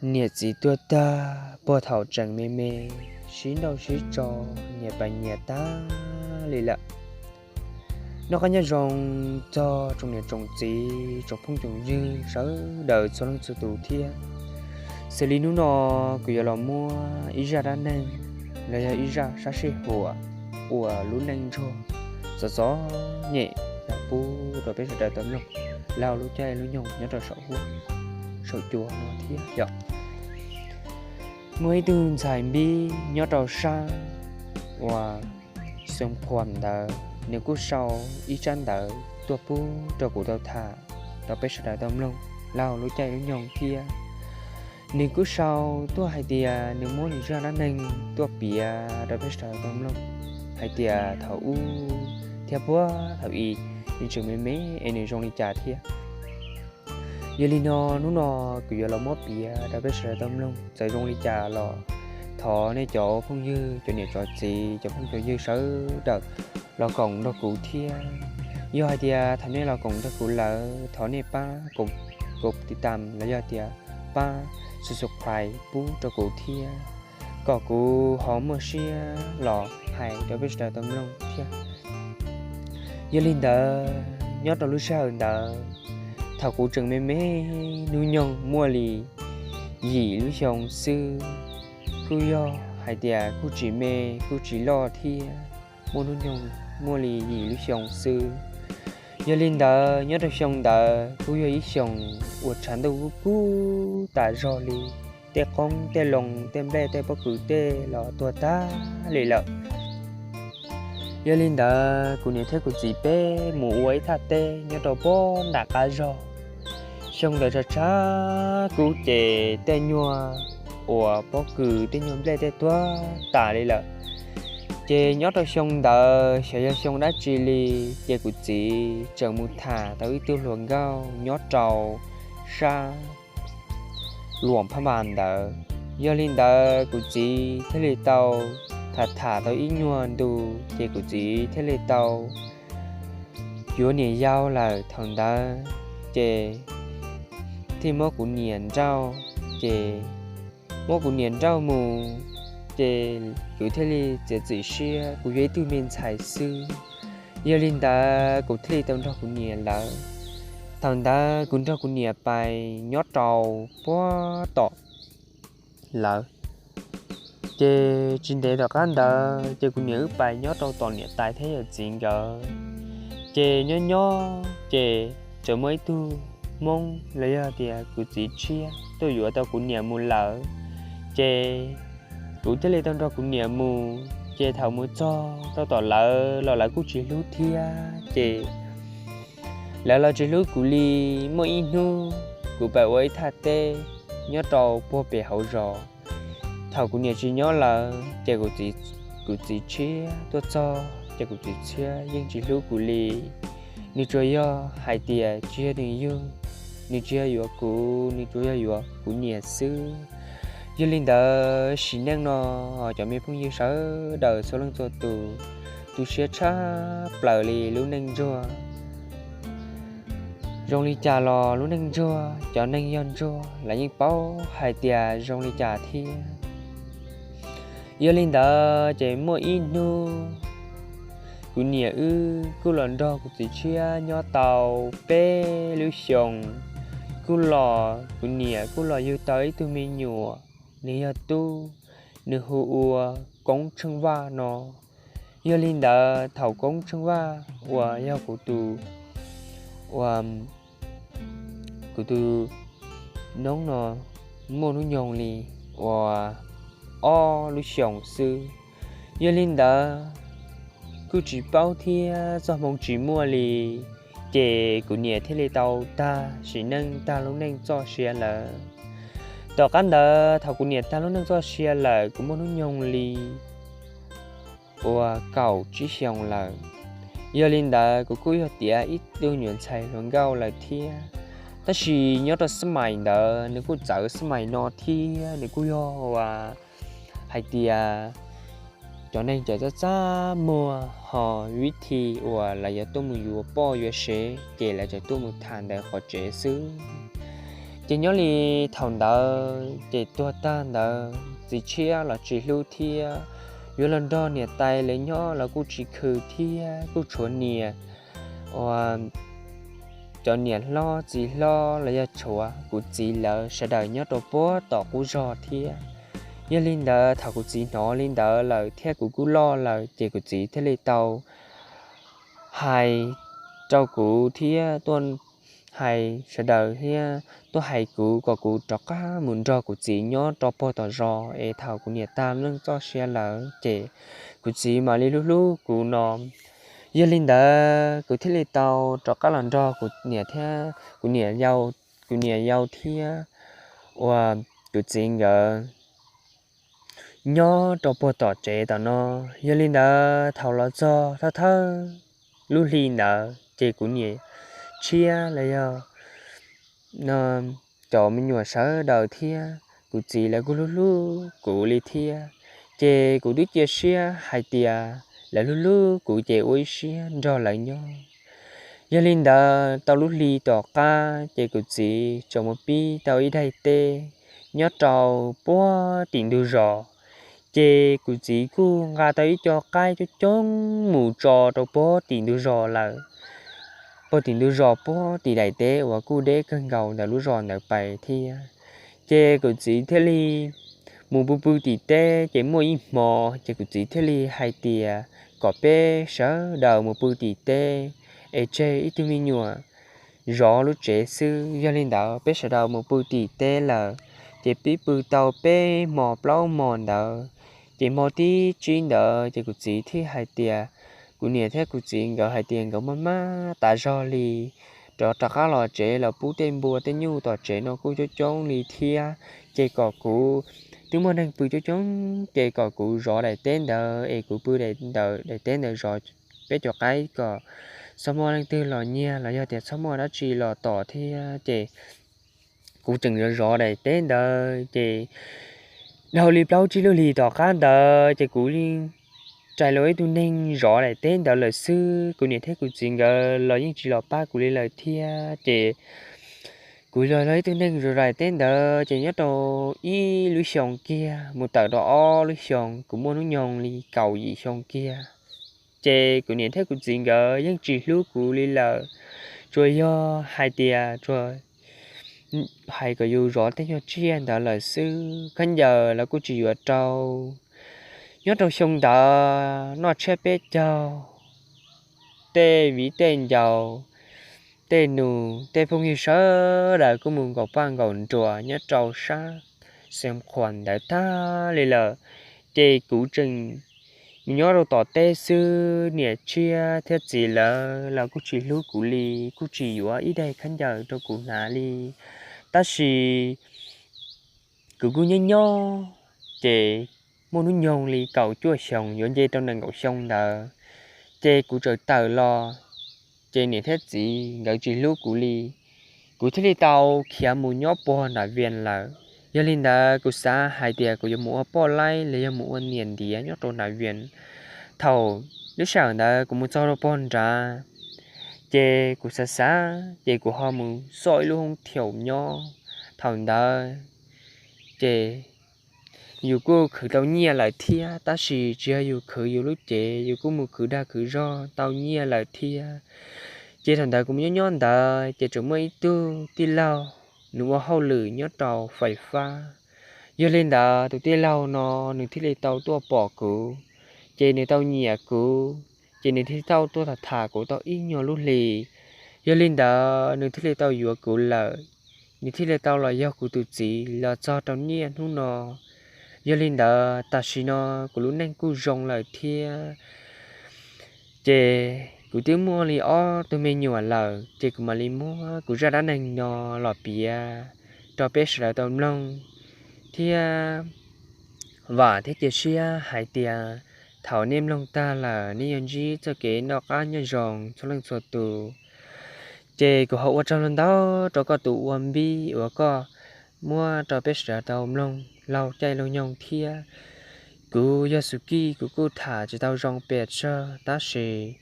Niam txiv tuag tag puag thaum tseem me me, sib nrauj sib tso, nyias pais nyias tag li lawm. Noj qab nyob zoo txog tsoom niam tsoom txiv, tsoom phooj tsoom ywg sawv daws txhua leej txhua tus thiab. Xws li hnub no kuv yuav los muab ib zaj dab neeg los yog ib zaj sab sij huam uas lub neej ntsuag txom txom nyem los pub rau peb sawv daws tau mloog laug lub caij lub nyoog nyob rau saum huab saum cua no thiab yom. Muaj ib tug ntxhais npib nyob rau sab uas Xoo Phuam ntawd, nws kuj sau ib tsab ntawv tuaj pub rau kuv tau tham rau peb sawv daws tau mloog laug lub caij lub nyoog thiab. Nws kuj sau tuaj hais tias nws muab nws zaj dab neeg tuaj piav rau peb sawv daws tau mloog hais tias thaum ub thiab puag thaum i nws tseem me me es nws zoo li cas thiab. Yog li no, hnub no kuv yuav los muab piav rau peb sawv daws tau mloog, txawm zoo li cas los thov nej cov phooj ywg, cov niam cov txiv, cov phooj cov ywg sawv daws los koom nrog kuv thiab. Yog hais tias thaum nej los koom nrog kuv lawm, thov nej pab kom, kom tiv tam los yog tias pab subscribe pub rau kuv thiab, kom kuv ho muaj siab los hais rau peb sawv daws tau mloog thiab. Yog li ntawd, nyob rau lub sij hawm ntawd, thaum kuv tseem me me, hnub nyoog muaj li yim lub xyoo xwb, kuj yog hais tias kuj tsis me kuj tsis loj thiab, muaj hnub nyoog muaj li yim lub xyoo xwb. Yog li ntawd, nyob rau xyoo ntawd kuj yog ib xyoos uas tshav ntuj kub kub tas zog li, tej qoob tej loo tej nplej tej pob kws tej los tuag tag li lawm. Yog li ntawd, kuv niam thiab kuv txiv peb mus ua ib thaj teb nyob rau pob nram qab zog. Xyoo ntawd tshav tshav kub ces tej nyuag uas pob kws tej nyuag nplej tej tuag tas li lawm. Ces nyob rau xyoo ntawd xyov yog xyoo dab tsi li, ces kuv txiv tseem mus tham tau ib tug hluas nkauj nyob rau sab Luam Phab Npas ntawd. Yog li ntawd, kuv txiv thiaj li tau tham tham tau ib nyuag ntu, ces kuv txiv thiaj li tau yuav niam yau lawm. Thaum ntawd ces thiaj muab kuv niam nrauj, ces muab kuv niam nrauj mus, ces kuv thiaj li txiav txim siab, kuv yog ib tug me ntxhais xwb. Yog li ntawd, kuv thiaj li tau nrog kuv niam lawv. Thaum ntawd kuv nrog kuv niam pais nyob rau puag tom lawv. Ces tsis ntev tom qab ntawd ces kuv niam wb pais nyob rau tom niam tais thiab yawm txiv nkawd. Ces nyob nyob ces tseem muaj ib tug Hmoob los yog tias kuv txiv tshiab tuaj yuav tau kuv niam mus lawm. Ces kuv thiaj li tau nrog kuv niam mus. Ces thaum mus txog rau tom lawv los lawv kuj tsis hlub thiab. Ces lawv los tsis hlub kuv li. Muaj ib hnub kuv pais ua ib thaj teb nyob rau puag pem hauv zos. Thaum kuv niam tsis nyob lawm ces kuv txiv tshiab tuaj txog ces kuv txiv tshiab yeej tsis hlub kuv li. Nws tsuas yog hais tias tsis yog nws yug, nws tsis yog yuav kuv, nws tsuas yog yuav kuv niam xwb. Yog li ntawd, sim neej no cov me phooj ywg sawv daws txhua leej txhua tus, tu siab tshaj plaws li lub neej ntsuag. Zoo li cas los lub neej ntsuag, cov neeg yog ntsuag lawv yeej paub hais tias zoo li cas thiab. Yog li ntawd ces muaj ib hnub kuv niam wb kuj los nrog kuv txiv tshiab nyob tau peb lub xyoos. Kuj los kuv niam kuj los yug tau ib tug me nyuam, nws yog tub, nws hu ua Koob Tsheej Vaj no. Yog li ntawd, thaum Koob Tsheej Vaj uas yog kuv tus, ua, kuv tus noob no muaj hnub nyoog li uas ob lub xyoos xwb. Yog li ntawd, kuj tsis paub thiab txoj hmoo tsis muaj li, ces kuv niam thiaj li tau tag sim neej tag lub neej txoj sia lawm. Tom qab ntawd, thaum kuv niam tag lub neej txoj sia lawm, kuv muaj hnub nyoog li uas kaum tsib xyoos lawm. Yog li ntawd, kuv kuj yog tiav ib tug nyuam ntxhais hluas nkauj lawm thiab. Tab sis nyob rau xab mais ntawd nws kuj txawv xab mais no thiab, nws kuj yog uas hais tias cov neeg cov txaj txaj muag ho vib thi uas lawv yuav tuaj mus yuav poj yuav sev ces lawv tseem tuaj mus tham ntawm qhov tsev xwb. Ces nyob li thaum ntawd ces tuag tag ntawd txiv tshiab los tsis hlub thiab, yuav los nrog niam tais lawv nyob los kuj tsis khw thiab, kuj tshuav niam, uas cov niam hlob txiv hlob los yog tshuav kuv txiv lawv sawv daws nyob rau puag tom qub zog thiab. Yog li ntawd thaum kuv txiv hnov li ntawd lawm thiab kuv kuj loj lawm ces kuv txiv thiaj li tau hais rau kuv thiab tuaj hais sawv daws thiab tuaj hais kuv kom kuv rov qab mus nrog kuv txiv nyob rau puag tom zos es thaum kuv niam tag leej txoj sia lawm ces kuv txiv mam li hlub hlub kuv no. Yog li ntawd kuv thiaj li tau rov qab los nrog kuv niam thiab kuv niam yau, kuv niam yau thiab uas kuv txiv nkawd nyob rau puag tom tsev tom no. Yog li ntawd thaum los txog thawj thawj lub hli ntawd ces kuv niam tshiab los yog cov me nyuam sawv daws thiab kuv txiv lawv kuj hlub hlub kuv li thiab. Ces kuv twb cia siab hais tias lawv hlub hlub kuv ces ua ib siab nrog lawv nyob. Yog li ntawd tau lub hli tom qab ces kuv txiv tseem mus pib tau ib daim teb nyob rau puag tim ntug zos. Ces kuv txiv kuj nqa tau ib co qaib coob coob mus tso rau puag tim ntug zos lawm, puag tim ntug zos puag tim daim teb uas kuj deb kawg nkaus ntawm lub zos ntawd pais thiab. Ces kuv txiv thiaj li mus pw pw tim teb, ces muaj ib hmo ces kuv txiv thiaj li hais tias kom peb sawv daws mus pw tim teb es tseg ib tug me nyuam zov lub tsev xwb. Yog li ntawd peb sawv daws mus pw tim teb lawm, ces pib pw tau peb hmo plaub hmo ntawd, ces hmo thib tsib ntawd ces kuv txiv thiaj hais tias, kuv niam thiab kuv txiv nkawd hais tias nkawd maj maj tas zog li, rov rov qab los tsev los pub tej npua tej nyuj tom tsev no kuj coob coob li thiab, ces kom kuv twb muaj neeg pw coob coob ces kom kuv zov daim teb ntawd es kuv pw daim teb ntawd zov peb cov qaib kom txhob muaj leej twg los nyiag los yog tias txhob muaj dab tsi los tom thiab. Ces kuv tseem zov zov daim teb ntawd ces dhau li plaub tsib lub hlis tom qab ntawd ces kuv yeej rais los ib tug neeg zov daim teb ntawd lawm xwb. Kuv niam thiab kuv txiv nkawd los yeej tsis los pab kuv li lawm thiab. Ces kuv los los ib tug neeg zov daim teb ntawd ces nyob rau ib lub xyoo kiag mus tawm rau ob lub xyoo, kuv muaj hnub nyoog li kaum yim xyoo kiag. Ces kuv niam thiab kuv txiv nkawd yeej tsis hlub kuv li lawm, tsuas yog hais tias tsuas hais kom yus zov tej nyuag tsiaj ntawd lawm xwb. Khaub ncaws los kuj tsis yuav rau. Nyob rau xyoo ntawd noj tshiab peb caug, tej viv tej ncaus, tej nus tej phooj ywg sawv daws kuj mus nkaum paj nkaum nruas nyob rau sab Xeev Khuam ntawd tag li lawm. Ces kuv tseem mus nyob rau tom teb xwb, niam tshiab thiab txiv lawv los kuj tsis hlub kuv li, kuj tsis yuav ib daig khaub ncaws rau kuv hnav li. Tab sis kuv kuj nyob nyob, ces muaj hnub nyoog li kaum cuaj xyoos yuav nce rau nees nkaum xyoo ntawd, ces kuv txawm tawm los, ces niam thiab txiv nkawd tsis hlub kuv li, kuv thiaj li tau khiav mus nyob puag nram Vias lawm. Yog li ntawd kuv xav hais tias kuv yuav mus ua poj laib los yog mus ua niam ntiav nyob rau nram Vias. Thaum lub sij hawm ntawd kuv mus txog rau puag nrad, ces kuv xav xav ces kuv ho mus xauj ib lub hoob thiaum nyob. Thaum ntawd ces yus kuj khwv tau nyiaj lawm thiab, tab sis tsis yog yus khwv yus lub cev, yus kuj mus khwv dag khwv zog tau nyiaj lawm thiab. Ces thaum ntawd kuv mus nyob nyob ntawd ces tseem muaj ib tug tij laug, nws ua hauj lwm nyob rau fais fab. Yog li ntawd tus tij laug no nws thiaj li tau tuaj pom kuv, ces nws tau nyiam kuv, ces nws thiaj tau tuaj tham tham kuv tau ib nyuag lub hli. Yog li ntawd nws thiaj li tau yuav kuv lawm, nws thiaj li tau los yog kuv tus txiv los txog rau niaj hnub no. Yog li ntawd tam sim no kuv lub neej kuj zoo lawm thiab. Ces kuv twb muaj li ob tug me nyuam lawm, ces kuv mam li muab kuv zaj dab neeg no los piav rau peb sawv daws tau mloog thiab. Vam thiab cia siab hais tias thaum nej mloog tag lawm nej yuav ntsib txoj kev noj qab nyob zoo txhua leej txhua tus. Ces kuv ho ua tsaug ntau ntau rau koj tus ua npib uas koj muab rau peb sawv daws tau mloog laug caij laug nyoog thiab. Kuv yog Xus Kij, kuv kuj tham tsis tau zoo pes tsawg, tab sis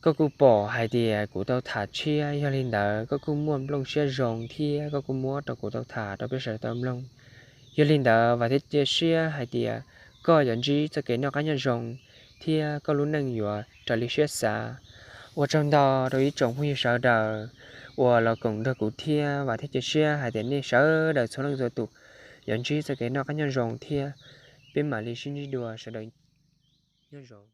koj kuj pom hais tias kuv tau tham tshiab, yog li ntawd koj kuj muaj nplooj siab zoo thiab koj kuj muab rau kuv tau tham rau peb sawv daws tau mloog. Yog li ntawd Vam thiaj cia siab hais tias koj yuav ntsib txoj kev noj qab nyob zoo thiab koj lub neej yuav raws li siab xav. Ua tsaug ntau rau ib tsoom phooj ywg sawv daws uas los koom nrog kuv thiab Vam thiaj cia siab hais tias nej sawv daws txhua leej txhua tus yuav ntsib txoj kev noj qab nyob zoo thiab peb mam li sib ntsib dua sawv daws nyob zoo.